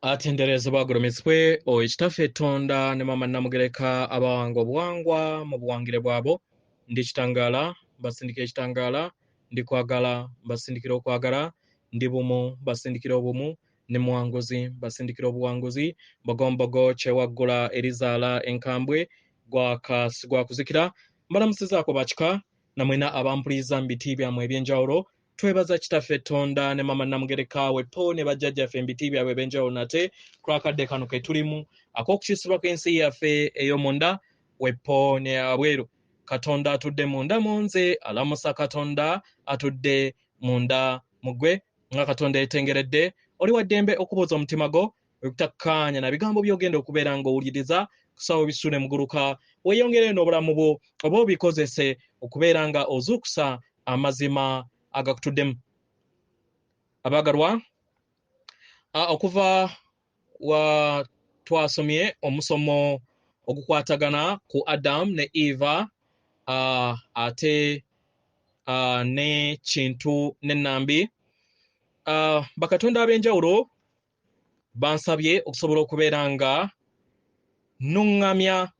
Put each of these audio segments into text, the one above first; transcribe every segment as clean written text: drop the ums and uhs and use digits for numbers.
Atenderezebwa agulumizibwe oyo Kitaffe Tonda ne Maama Namugereka abawanga obuwangwa mu buwangire bwabo. Ndi kitangaala, mbasindikira ekitangaala, ndi kwagala, mbasindikira okwagala, ndi bumu, mbasindikira obumu, ndi muwanguzi, mbasindikira obuwanguzi. Mbogombogo kyewaggula erizaala enkambwe gwaka sigwakuzikira. Mbalamusizaako bakika namwena abampuliriza mu biti byammwe eby'enjawulo. Twebaza Kitaffe Tonda ne Maama Namugereka wepo ne bajjajjaffe mu biti byabwe eby'enjawulo nate kulwakadde kano ke tulimu ak'okukyusibwa kw'ensi yaffe ey'omunda wepo ne abweru. Katonda atudde munda mu nze alamusa Katonda atudde munda mu ggwe. Nga Katonda yetengeredde, oli wa ddembe okubuuza omutima gwo okutakkaanya na bigambo by'ogenda okubeera ng'owuliriza kusawo bisule muguluka weeyongere n'obulamu bwo oba obikozese okubeera nga ozuukusa amazima agakutuddemu. Abaagalwa, okuva wa twasomye omusomo ogukwatagana ku Adam ne Eva, ate ne Kintu ne Nambi, bakatonda ab'enjawulo bansabye okusobola okubeera nga nnuŋŋamya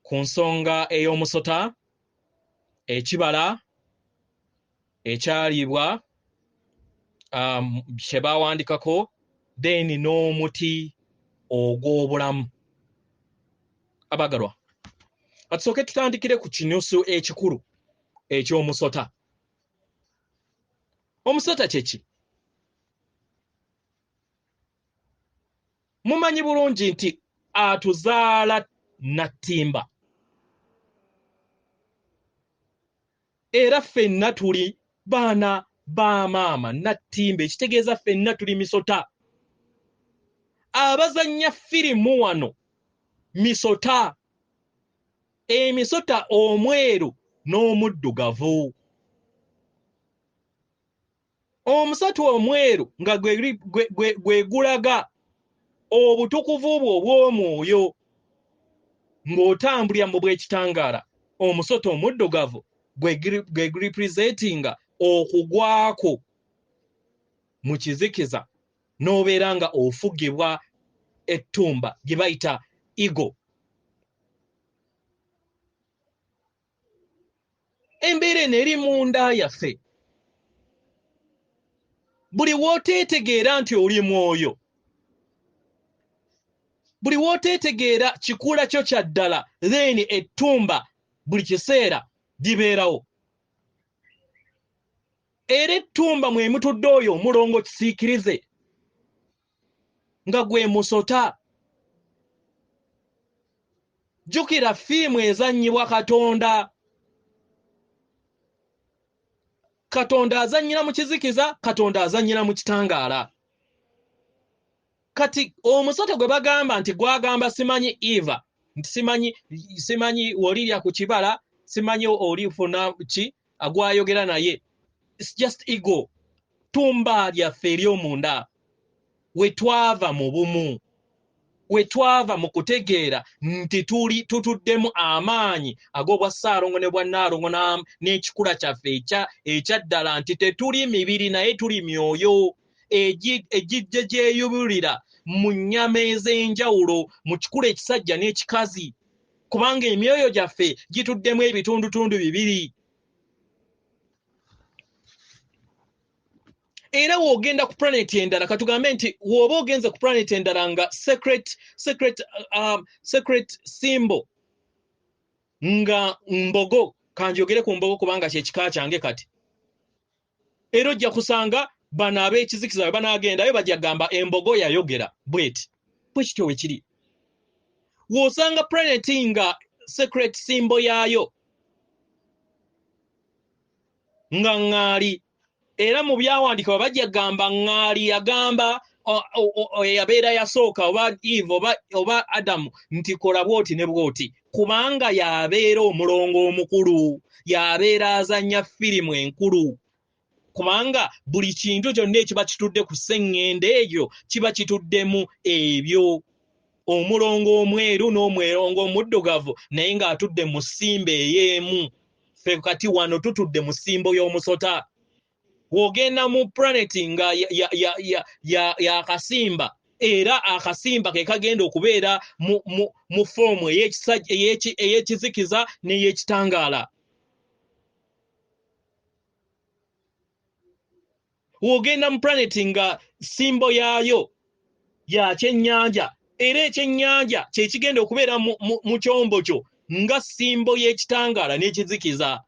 ku nsonga ey'omusota, ekibala ekyaliibwa kye baawandikako, then n'omuti ogw'obulamu. Abagalwa, katusooke tutandikire ku kinusu ekikulu eky'omusota. Omusota kye ki? Mumanyi bulungi nti atuzaala nattimba, era ffenna tuli baana ba maama nattimba, ekitegeeza ffenna tuli misota. Abazannya firimu wano misota, emisota omweru n'omuddugavu. Omusota omweru nga gwe gulaga obutukuvu bwo obw'omwoyo ng'otambulira mu bw'ekitangaala. Omusota omuddugavu gwe gurepresentinga okugwako mu kizikiza n'obeera nga ofugibwa ettumba gye bayita ego. Embeera eno eri munda yaffe. Buli w'oteetegeera nti oli mwoyo, buli w'oteetegeera kikula kyo kya ddala, then ettumba buli kiseera libeerawo. Era ettumba mwe mutudde oyo omulongo kisiikirize nga gwe musota. Jjukira firimu ezannyibwa Katonda. Katonda azannyira mu kizikiza, Katonda azannyira mu kitangaala. Kati omusota gwe bagamba nti gwagamba simanyi Eva, nti simanyi olirya ku kibala, simanyi olifuna ki, agwayogera naye. It's just ego. Tumba lyaffe ery'omunda. We twava mu bumu, we twava mu kutegeera nti tutuddemu amaanyi ag'obwa Ssaalongo ne bwa Nnaalongo n'ekikula kyaffe ekya ddala nti tetuli mibiri naye tuli myoyo egijja gyeyubulira mu nnyama ez'enjawulo mu kikula ekisajja n'ekikazi, kubanga emyoyo gyaffe gituddemu ebitundutundu bibiri. Era w'ogenda ku planet endala, katugambe nti w'oba ogenze ku planet endala nga secret symbol nga mbogo, kanjogere ku mbogo kubanga kye kika kyange kati, era ojja kusanga bano ab'ekizikiza bwe banaagendayo bajja kugamba embogo yayogera bw'eti. Bwe kityo bwe kiri. W'osanga planet nga secret symbol yaayo nga ŋŋaali, era mu byawandiikibwa bajja kugamba ŋŋaali yagamba eyabeera yasooka oba Eve oba Adamu nti kola bw'oti ne bw'oti, kubanga y'abeera omulongo omukulu, y'abeera azannya firimu enkulu, kubanga buli kintu kyonna ekiba kitudde ku sseŋŋendo eyo kiba kituddemu ebyo. Omulongo omweru n'omwerongo omuddugavu naye ng'atudde mu ssimba ey'emu. Ffe kati wano tutudde mu ssimbo y'omusota. W'ogenda mu planet nga ya kasimba, era akasimba ke kagenda okubeera mu foomu ey'ekizikiza n'ey'ekitangaala. W'ogenda mu planet nga simbo yaayo ya kyennyanja, era ekyennyanja kye kigenda okubeera mu kyombo kyo nga simbo y'ekitangaala n'ekizikiza.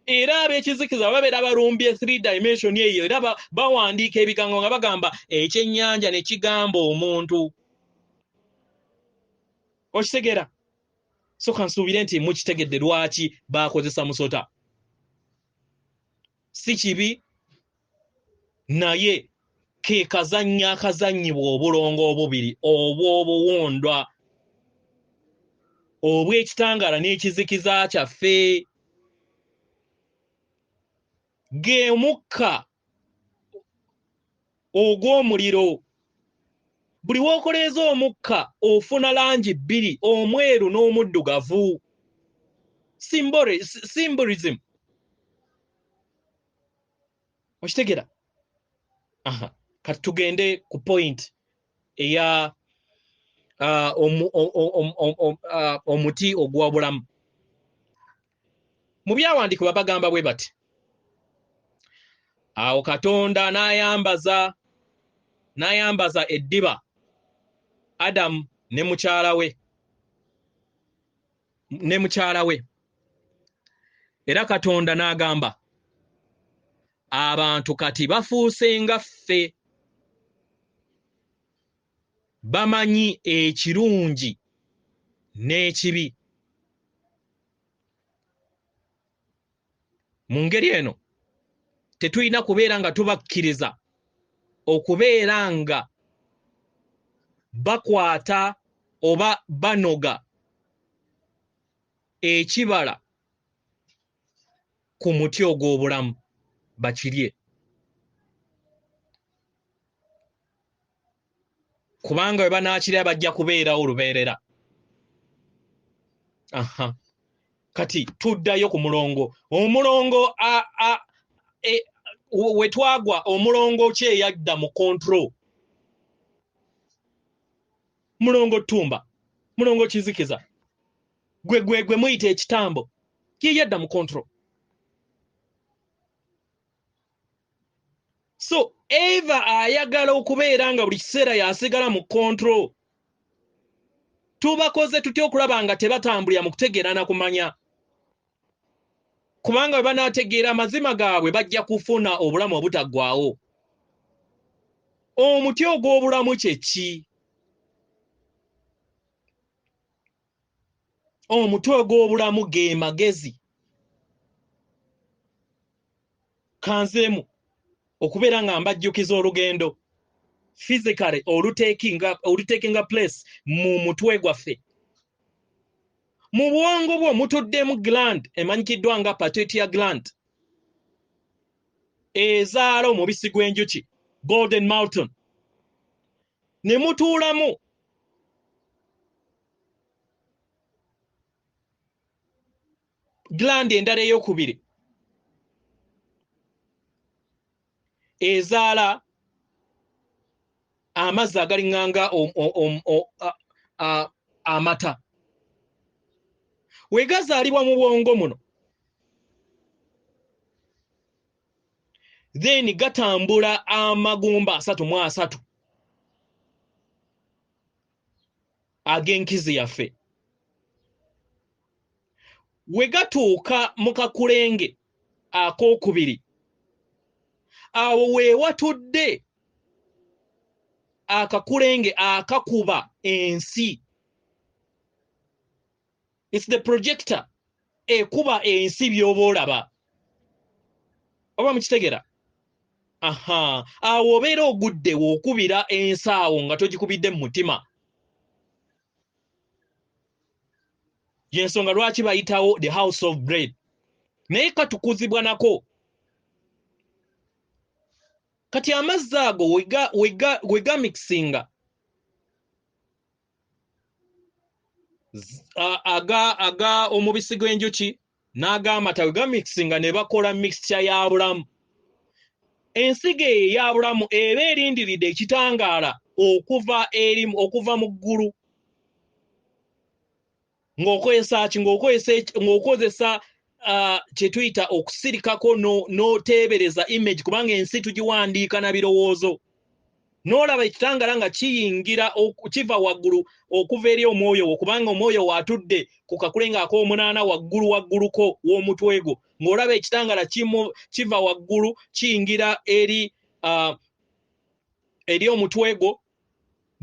Era ab'ekizikiza babeera balumbye 3 dimension eyo, era bawandiika ebigambo nga bagamba ekyennyanja ne kigamba omuntu. Okitegeera? So kansuubire nti mukitegedde lwaki bakozesa musota. Si kibi, naye ke kazannya akazannyibwa obulongo obubiri obw'obuwundwa obw'ekitangaala n'ekizikiza kyaffe. Ge mukka ogw'omuliro. Buli w'okoleeza omukka ofuna langi bbiri, omweru n'omuddugavu. Symbolism. Okitegeera? Aha. Kati tugende ku point eya omuti ogw'obulamu. Mu byawandiikibwa bagamba bwe bati: awo Katonda n'ayambaza eddiba Adamu ne mukyala we. Era Katonda n'agamba, abantu kati bafuuse nga ffe, bamanyi ekirungi n'ekibi. Mu ngeri eno tetulina kubeera nga tubakkiriza okubeera nga bakwata oba banoga ekibala ku muti ogw'obulamu bakirye, kubanga bwe banaakirya bajja kubeerawo olubeerera. Aha. Kati tuddayo ku mulongo. Omulongo we twagwa, omulongo ki eyadda mu control? Mulongo ttumba, mulongo kizikiza, gwe muyita ekitambo, ye yadda mu control. So Eva ayagala okubeera nga buli kiseera yasigala mu control. Tubakoze tutya okulaba nga tebatambulira mu kutegeera na kumanya? Kubanga bwe banaategeera amazima gaabwe bajja kufuna obulamu obutaggwaawo. Omuti ogw'obulamu kye ki? Omuti ogw'obulamu ge magezi. Kanzeemu okubeera nga mbajjukiza olugendo physically olutakinga place mu mutwe gwaffe. Mu bwongo bwo mutuddemu gland emanyikiddwa nga pituitary gland, ezaala omubisi gw'enjuki golden mountain, ne mutuulamu gland endala ey'okubiri ezaala amazzi agalinganga amata. We gazaalibwa mu bwongo muno, then gatambula amagumba 33 ag'enkizi yaffe. We gatuuka mu kakulenge akookubiri, awo we watudde akakulenge akakuba ensi. It's the projector ekuba ensi by'oba olaba. Oba mukitegera? Aha, awo obeera ogudde w'okubira ensaawo nga togikubidde mu mutima. Y'ensonga lwaki bayitawo the house of bread. Naye katukuzibwa nako. Kati amazzi ago we gamixinga aga omubisi gw'enjuki n'ag'amata, we gamixinga ne bakola mixture ya bulamu. Ensigo eyo eya bulamu eba erindiridde ekitangaala okuva eri okuva mu ggulu. Ng'okozesa ki? Ng'okozesa kye tuyita okusirikako n'oteebereza image, kubanga ensi tugiwandiika na birowoozo. N'olaba ekitangaala nga kiyingira kiva waggulu okuva eri omwoyo wo, kubanga omwoyo wo atudde ku kakulenga ak'omunaana waggulu wagguluko w'omutwe gwo. Ng'olaba ekitangaala kiva waggulu kiyingira eri omutwe gwo,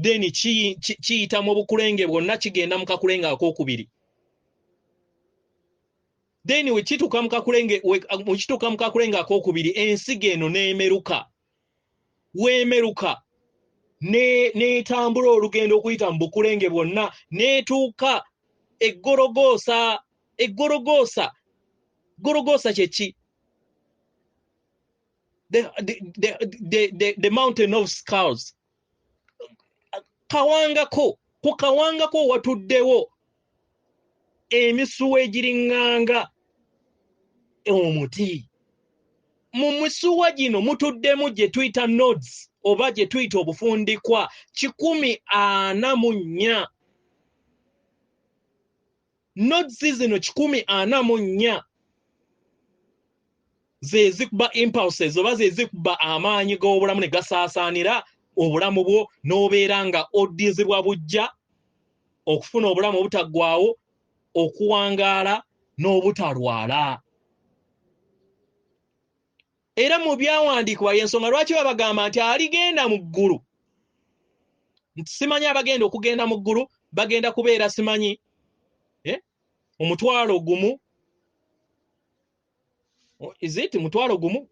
then kiyita mu bukulenge bwonna kigenda mu kakulenge akookubiri. Then we kituuka mu kakulenge akookubiri, ensigo eno n'emeruka. Weemeruka n'etambula olugendo okuyita mu bukulenge bwonna n'etuuka eggologoosa. Eggologoosa, gologoosa kye ki? The mountain of skulls. Kawangako, ku kawangako watuddewo emisuwa egiriŋŋanga omuti. Mu misuwa gino mutuddemu gye tuyita nodes oba gye tuyita obufundikwa 144. Nodes zino 144 ze zikuba impulses oba ze zikuba amaanyi g'obulamu ne gasaasaanira obulamu bwo, n'obeera nga oddizibwa buggya okufuna obulamu obutaggwaawo, okuwangaala n'obutalwala. Era mu byawandiikibwa y'ensonga lwaki babagamba nti aligenda mu ggulu. Nti simanyi abagenda okugenda mu ggulu bagenda kubeera simanyi omutwalo gumu. Is it mutwalo gumu?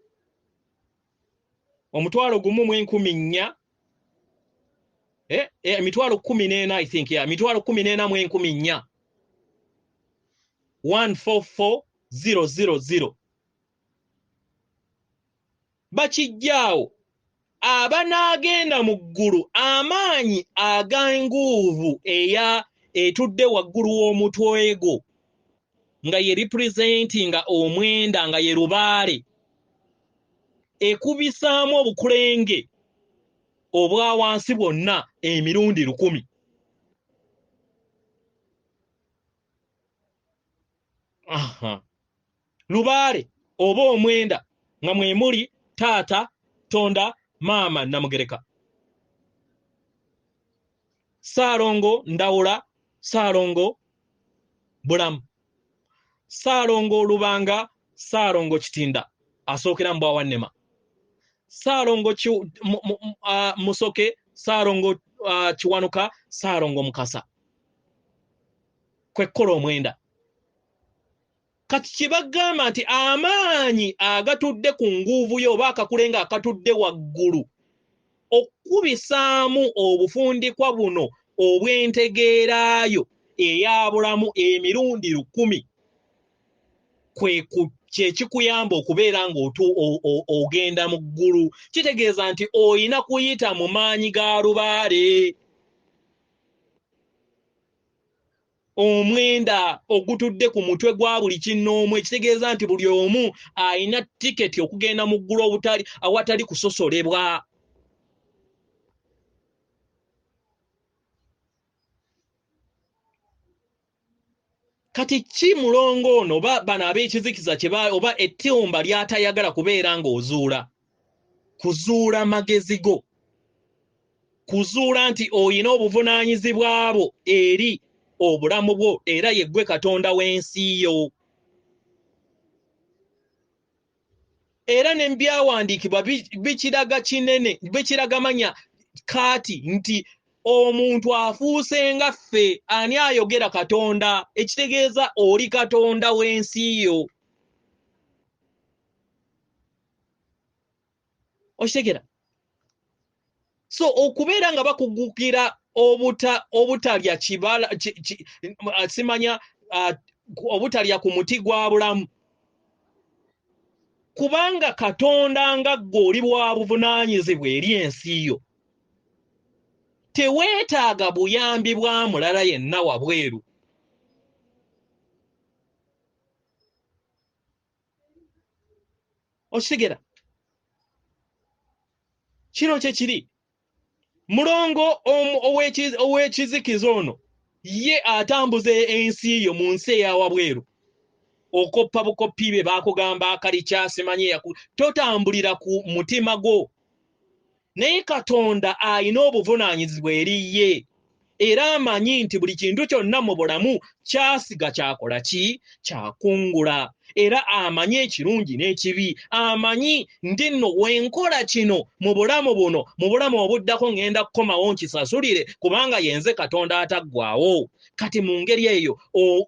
Omutwalo gumu mu enkumi nnya. Emitwalo 14, I think, yeah, emitwalo 14 mu enkumi nnya. 144000. Bakijjaawo abanaagenda mu ggulu amaanyi ag'enguuvu eya etudde waggulu w'omutwe gwo, nga ye representinga omwenda, nga ye lubaale, ekubisaamu obukulenge obwa wansi bwonna emirundi 1000. Aha. Lubaale oba omwenda nga mwe muli taata, Tonda, maama Namugereka, Ssaalongo Ndawula, Ssaalongo Bulamu, Ssaalongo Lubanga, Ssaalongo Kitinda asookera mu Bwawannema, Ssaalongo Musoke, Ssaalongo Kiwanuka, Ssaalongo Mukasa. Kwekkola omwenda. Kati kye bagamba nti amaanyi agatudde ku nguuvu yo oba akakulenga akatudde waggulu okukubisaamu obufundikwa buno obw'entegeeraayo eya bulamu emirundi 1000 kwe kye kikuyamba okubeera ng'ogenda mu ggulu. Kitegeeza nti oyina kuyita mu maanyi ga lubaale, omwenda ogutudde ku mutwe gwa buli kinnoomu. Ekitegeeza nti buli omu ayina tiketi okugenda mu ggulu awatali kusosolebwa. Kati ki mulongo ono oba bano ab'ekizikiza kye oba ettumba ly'atayagala kubeera ng'ozuula? Kuzuula magezi go, kuzuula nti oyina obuvunaanyizibwa bwo eri obulamu bwo, era ye ggwe Katonda w'ensi yo. Era ne byawandiikibwa bikiraga kinene, bikiraga manya kaati nti omuntu afuuse nga ffe. Ani ayogera? Katonda. Ekitegeeza oli Katonda w'ensi yo. Okitegera? So okubeera nga bakugukira obutalya kibala simanya obutalya ku muti gwa bulamu, kubanga Katonda nga ggwe oli bwa buvunaanyizibwa eri ensi yo, teweetaaga buyambi bwa mulala yenna wabweru. Okitegera? Kino kye kiri. Mulongo ow'ekizikiza ono ye atambuza ensi yo mu nsi eya wabweru. Okoppa bukoppi bye baakugamba akalikya simanyi totambulira ku mutima gwo. Naye Katonda alina obuvunaanyizibwa eri ye. Era amanyi nti buli kintu kyonna mu bulamu kyasiga kyakola ki? Kyakungula. Era amanyi ekirungi n'ekibi. Amanyi nti nno wenkola kino mu bulamu buno, mu bulamu obuddako ngenda kukomawo nkisasulire kubanga yenze Katonda ataggwaawo. Kati mu ngeri eyo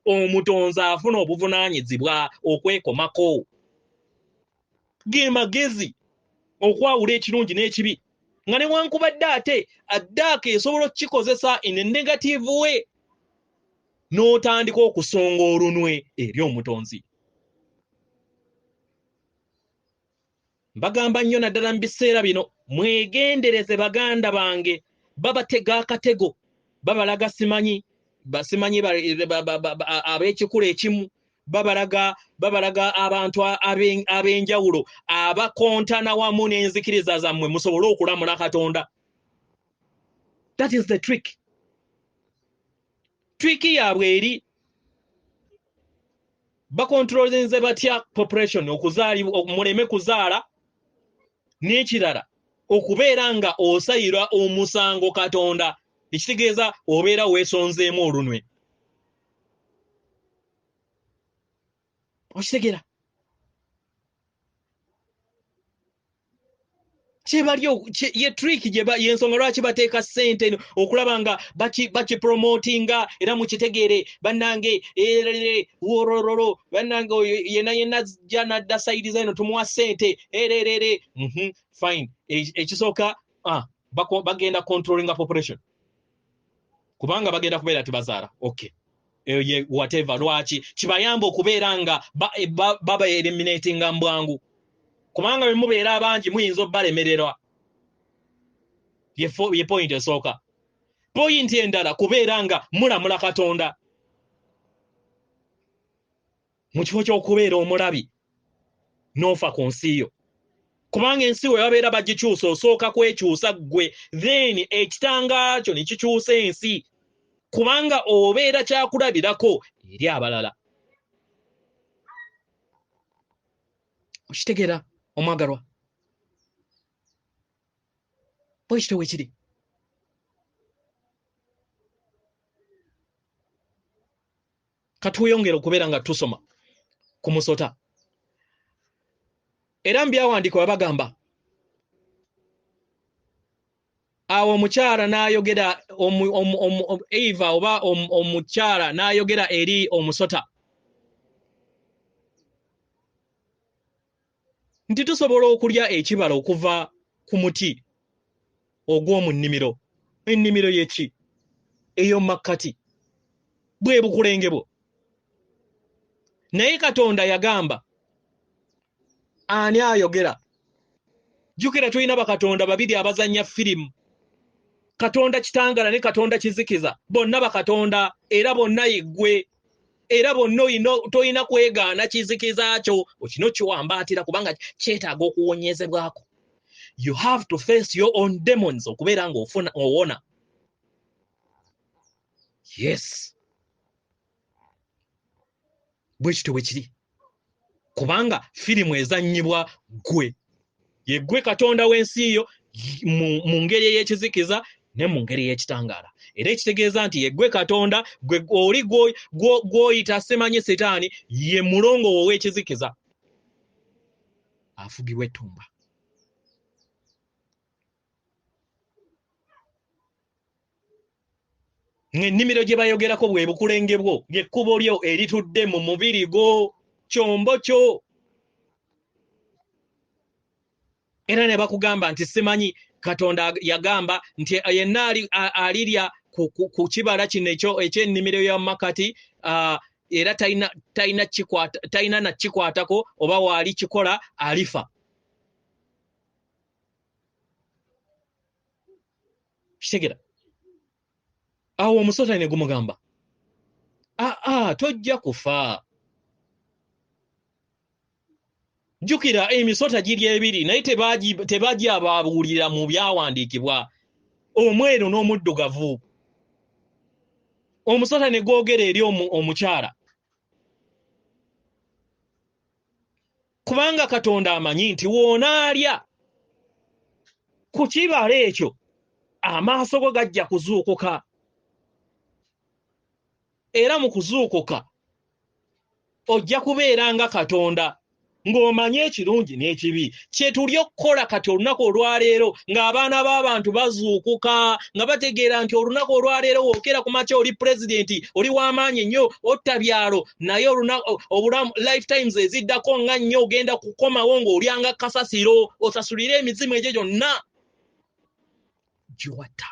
omutonzi afuna obuvunaanyizibwa okwekomako. Ge magezi okwawula ekirungi n'ekibi. Nga newankubadde ate addaaka esobola okukikozesa in a negative way n'otandika okusonga olunwe eri omutonzi. Mbagamba nnyo naddala mu biseera bino mwegendereze baganda bange, babatega akatego, babalaga simanyi ab'ekikula ekimu, babalaga abantu ab'enjawulo abakontana wamu n'enzikiriza zammwe musobole okulamula Katonda. That is the trick. Trick yaabwe eri bakontrolinze batya population okuzaalibwa muleme kuzaala, n'ekirala okubeera nga osayirwa omusango Katonda, ekitegeeza obeera weesonzeemu olunwe. Okitegeera? Ye trick y'ensonga lwaki bateeka ssente eno okulaba nga bakipromotinga era mukitegeere bannange worororo bannange oyo yenna yenna jja n'adda sayidi zeno tumuwa ssente ererere. Fine. Ekisooka bagenda controllinga population kubanga bagenda kubeera tebazaala. Okay. Ye whatever lwaki kibayamba okubeera nga baba eliminatinga mbwangu kubanga bwe mubeera abangi muyinza obbalemererwa. Ye point esooka. Point endala kubeera nga mulamula Katonda mu kifo ky'okubeera omulabi n'ofa ku nsi yo, kubanga ensi we babeera bagikyusa osooka kwekyusa ggwe, then ekitangaala kyo ne kikyusa ensi kubanga obeera kyakulabirako eri abalala. Okitegeera omwagalwa? Bwe kityo bwe kiri. Katweyongere okubeera nga tusoma ku musota. Era mu byawandiikibwa bagamba awo omukyala n'ayogera Eva oba omukyala n'ayogera eri omusota nti tusobola okulya ekibala okuva ku muti ogw'omu nnimiro. Ennimiro ye ki? Ey'omu makkati bwe bukulenge bwo. Naye Katonda yagamba ani ayogera? Jjukira tulina bakatonda babiri abazannya firimu, Katonda kitangala ne Katonda kizikiza. Bonna bakatonda era bonna yeggwe, era bonna tolina kwegaana kizikiza kyo, okino kiwambaatira kubanga kyetaaga okuwonyezebwako. You have to face your own demons okubeera ng'ofuna owona. Yes, bwe kityo bwe kiri, kubanga firimu ezannyibwa ggwe. Yeggwe Katonda w'ensi yo mu ngeri ey'ekizikiza ne mu ngeri ey'ekitangaala. Era ekitegeeza nti yeggwe Katonda, gwe oli gw'oyita simanyi Sitaani, ye mulongo wo ow'ekizikiza afugibwa ettumba. Ng'ennimiro gye bayogerako bwe bukulenge bwo, ly'ekkubo lyo eritudde mu mubiri gwo, kyombo kyo. Era ne bakugamba nti simanyi Katonda yagamba nti yenna alirya ku kibala kino eky'ennimiro ya makati, era talina na kikwatako oba waali kikola alifa. Kitegera? Awo omusota ne gumugamba, aa tojja kufa. Jjukira emisota giri ebiri, naye tebagyababuulira mu byawandiikibwa, omweru n'omuddugavu. Omusota ne gwogera eri omukyala, kubanga Katonda amanyi nti w'onaalya ku kibala ekyo amaaso go gajja kuzuukuka, era mu kuzuukuka ojja kubeera nga Katonda ng'omanye ekirungi n'ekibi. Kye tuli okukola kati olunaku olwaleero ng'abaana b'abantu bazuukuka nga bategeera nti olunaku olwaleero wookera ku makya oli pulezidenti, oli w'amaanyi nnyo, otta byalo, naye obulamu lifetimes eziddako nga nnyo ogenda kukomawo ng'olyanga kasasiro, osasulire emizimu egyo gyonna gy'owatta.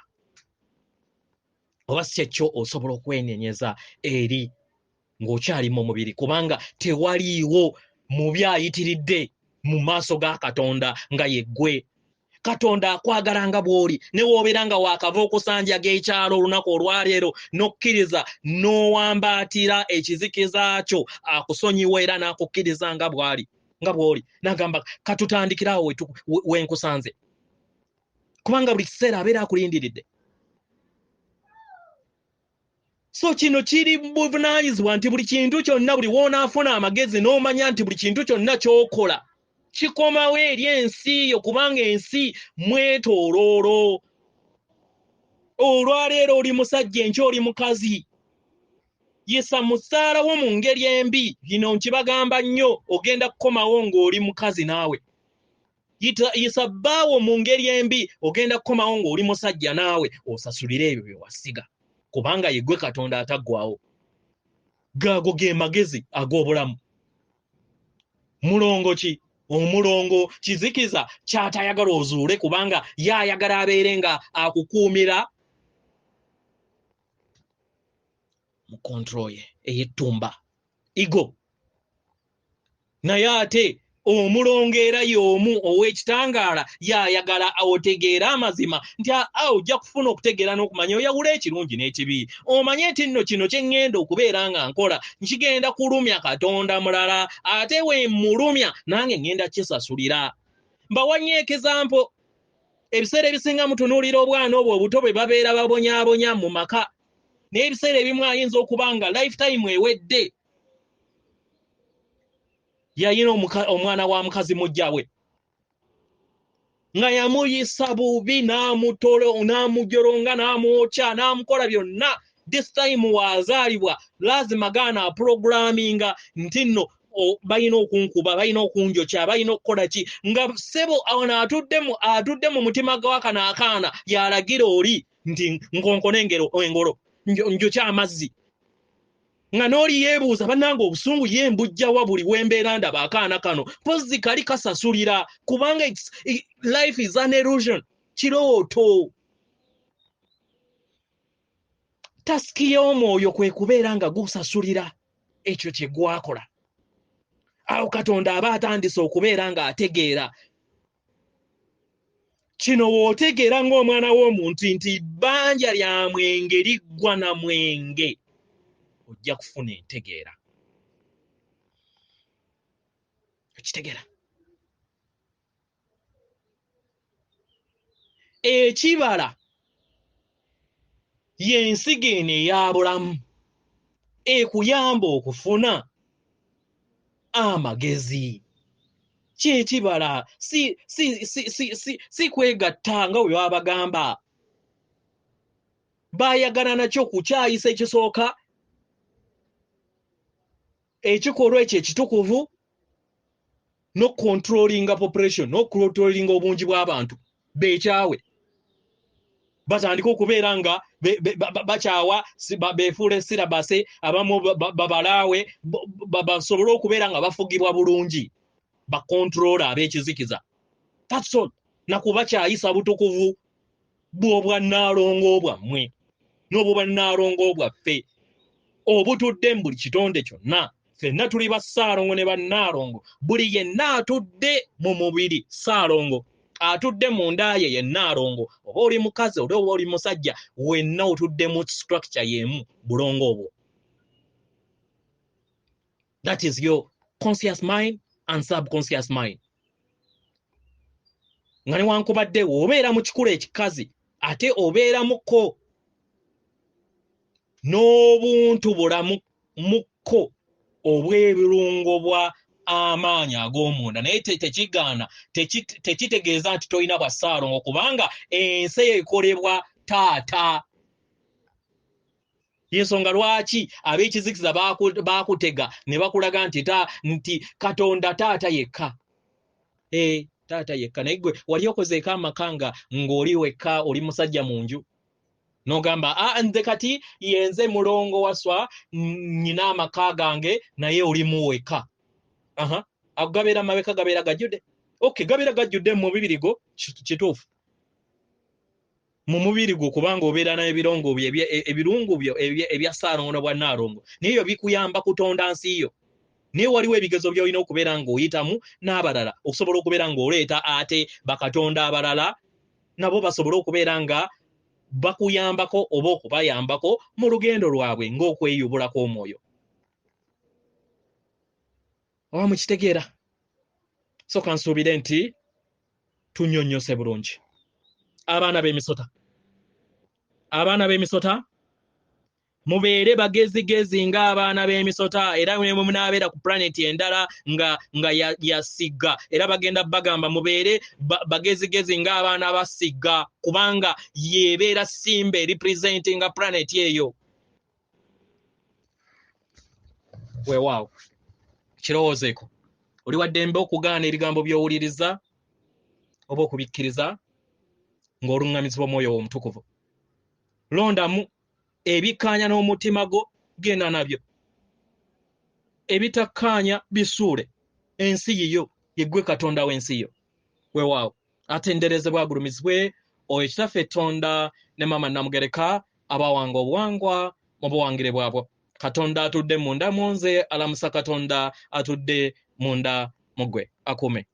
Oba si ekyo osobola okwenenyeza eri ng'okyali mu mubiri, kubanga tewaliiwo mubi ayitiridde mu maaso ga Katonda nga ye ggwe. Katonda akwagala nga bw'oli, ne w'obeera nga waakava okusanjaga ekyalo olunaku olwaleero n'okkiriza n'owambaatira ekizikiza kyo, akusonyiwa era n'akukkiriza nga bw'ali, nga bw'oli. N'agamba katutandikire awo we nkusanze, kubanga buli kiseera abeera akulindiridde. So kino kiri buvunaanyizibwa nti buli kintu kyonna, buli w'onaafuna amagezi n'omanya nti buli kintu kyonna ky'okola kikomawo eri ensi yo, kubanga ensi mwetooloolo. Olwaleero oli musajja, enkya oli mukazi. Yisa musaala wo mu ngeri embi, bino nkibagamba nnyo, ogenda kukomawo ng'oli mukazi naawe. Yisa bbaawo mu ngeri embi, ogenda kukomawo ng'oli musajja naawe, osasulire ebyo bye wasiga, kubanga ye ggwe Katonda ataggwaawo. Gaago ge magezi ag'obulamu. Mulongo ki? Omulongo kizikiza ky'atayagala ozuule, kubanga ye ayagala abeere nga akukuumira mu control ye ey'ettumba ego. Naye ate omulongo era y'omu ow'ekitangaala y'ayagala otegeere amazima nti ojja kufuna okutegeera n'okumanya, oyawule ekirungi n'ekibi, omanye nti nno kino kye ŋŋenda okubeera nga nkola nkigenda kulumya Katonda mulala, ate we mmulumya nange ŋŋenda kisasulira. Mbawa nnyo ekizampo, ebiseera ebisinga mutunuulira obwana obwo obuto bwe babeera babonyaabonya mu maka, naye ebiseera ebimu ayinza okuba nga lifetime ewedde yayina omwana wa mukazi mujjawe nga yamuyisa bubi, n'amujolonga, n'amwokya, n'amukola byonna. This time wazaalibwa lazima gaana aprogramminga nti nno balina okunkuba, balina okunjokya, balina okukola ki, nga ssebo ono atudde mu mutima gwa kano akaana y'alagira oli nti nkonkone engolo, njokya amazzi. Nga n'oli yeebuuza bannange obusungu ye mbujjawa buli wembeera ndaba akaana kano, mpozzi kali kasasulira, kubanga life is an illusion, kirooto. Tasiki y'omwoyo kwe kubeera nga gusasulira ekyo kye gwakola. Awo Katonda aba atandise okubeera ng'ategeera. Kino w'otegeera ng'omwana w'omuntu nti bbanja lya mwenge liggwa na mwenge, ojja kufuna entegeera. Okitegeera? Ekibala y'ensigo eno eya bulamu ekuyamba okufuna amagezi. Kyekibala si kwegatta nga bwe babagamba. Baayagala nakyo kukyayisa ekisooka, ekikolwa ekyo ekitukuvu, n'okucontrollinga population, n'okucontrollinga obungi bw'abantu beekyawe. Batandika okubeera nga bakyawa, beefuula sirabase, abamu babalaawe, basobole okubeera nga bafugibwa bulungi, bakontrola ab'ekizikiza. That's all. Nakubakyayisa butukuvu bw'obwannaalongo bwammwe n'obwannaalongo bwaffe obutudde mu buli kitonde kyonna. Ffenna tuli ba ssaalongo ne bannaalongo. Buli yenna atudde mu mubiri ssaalongo, atudde mu nda ye ye nnaalongo. Oba oli mukazi oba oli musajja, wenna otudde mu structure y'emu, bulongo obwo. That is your conscious mind and subconscious mind. Nga newankubadde obeera mu kikula ekikazi, ate obeeramuko n'obuntu bulamu mukko obw'ebirungo bwa amaanyi ag'omunda. Naye tekigaana, tekitegeeza nti tolina bwa Ssaalongo, kubanga ensi ekolebwa taata. Yensonga lwaki ab'ekizikiza baakutega ne bakulaga nti Katonda taata yekka. Taata yekka. Naye gwe wali okozeeko amaka nga ng'oli wekka, oli musajja mu nju, n'ogamba nze kati yenze mulongo waswa, nnyina amaka gange, naye olimu wekka. Ago gabeera mabeka, gabeera gajjudde. Okay, gabeera gajjudde mu mubiri gwo, kituufu. Mu mubiri gwo, kubanga obeera n'ebirungo byo, ebirungo byo ebya Ssaalongo bwa Nnaalongo, naye ebyo bikuyamba kutonda nsi yo. Naye waliwo ebigezo by'olina okubeera ng'oyitamu n'abalala okusobola okubeera ng'oleeta ate bakatonda abalala nabo basobole okubeera nga bakuyambako oba okubayambako mu lugendo lwabwe ng'okweyubulako omwoyo. Oba mukitegeera? So kansuubire nti tunnyonnyose bulungi. Abaana b'emisota, abaana b'emisota, mubeere bagezigezi ng'abaana b'emisota, era ne bwe munaabeera ku planeti endala nga yasigga, era bagenda bagamba mubeere bagezigezi ng'abaana ba sigga, kubanga yebeera simba representinga planeti eyo. Weewaawo, kirowoozeeko. Oli wa ddembe okugaana ebigambo by'owuliriza oba okubikkiriza ng'oluŋŋamizibwa Omwoyo wo Omutukuvu. Londamu ebikkaanya n'omutima gwo, genda nabyo. Ebitakkaanya bisuule. Ensi yiyo, ye ggwe Katonda w'ensi yo. Weewaawo, atenderezebwa agulumizibwe oyo Kitaffe Tonda ne Maama Namugereka abawanga obuwangwa mu buwangire bwabwo. Katonda atudde munda mu nze alamusa Katonda atudde munda mu ggwe. Akuume.